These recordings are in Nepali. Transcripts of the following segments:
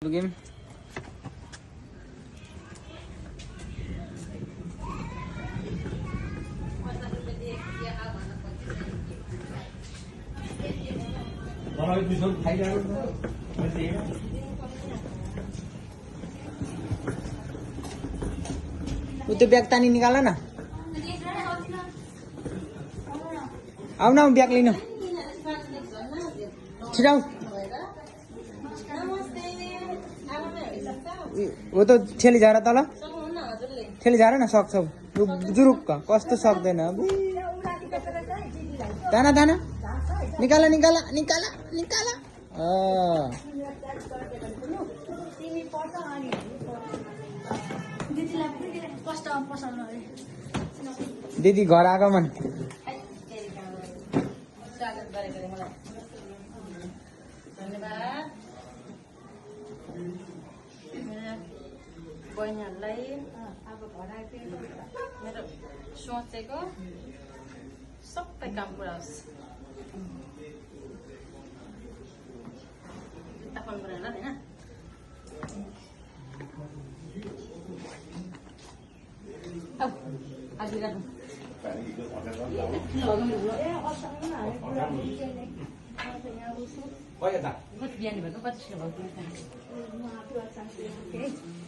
पुग्यौं। त्यो ब्याग तानी निकाल न। आऊ न ब्याग लिनु छिटो। वो त ठेली झार तल ठेली झार न सक्छ जुरुक्क कस्तो सक्दैन। दाना दाना निकाल निकाल निकाल निकाल। दिदी घर आगमन। बहिनीहरूलाई अब घर आइपुगे मेरो सोचेको सबै काम पुरा होस्। फोन गरेर हैन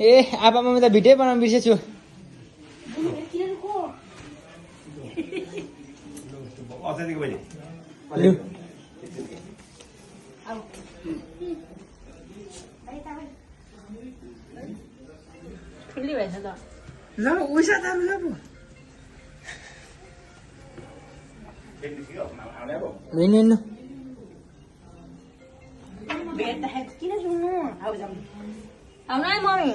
ए आप्पा मम्मी त भिडियो बनाउनु बिर्सेछु। खुल्ली भएछ त ल उसा तारु ल लिनु भेट्दाखेरि किन सुन्नु आउनु है मम्मी।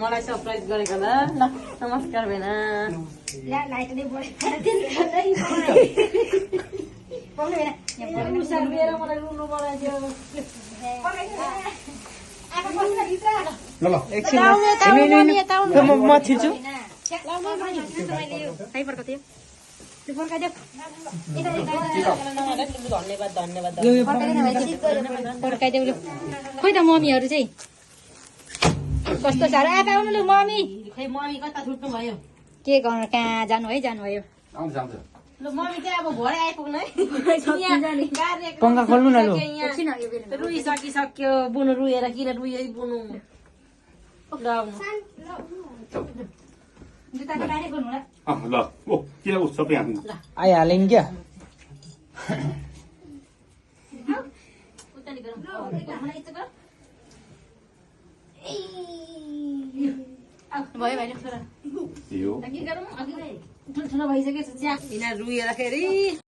मलाई सरप्राइज गरेको ल ल नमस्कार भेना। म छिर्छु। खोइ त मम्मीहरू चाहिँ कस्तो साह्रो आएको आउनु लु मम्मी। खै मम्मी कता छुट्नु भयो के गर्नु कहाँ जानुभयो जानुभयो। ल मम्मी चाहिँ अब भरे आइपुग्नु है। पङ्खा खोल्नु न लु। रुइसकिसक्यो बुनु रुएर किन रुइ बुनु ल आउनु। जुत्ताको बारे गर्नु होला। ल ओ किन उ सबै हामी आइहाल्यो क्या। भयो भाइ यो ठुलो भइसकेको छ रुएर फेरि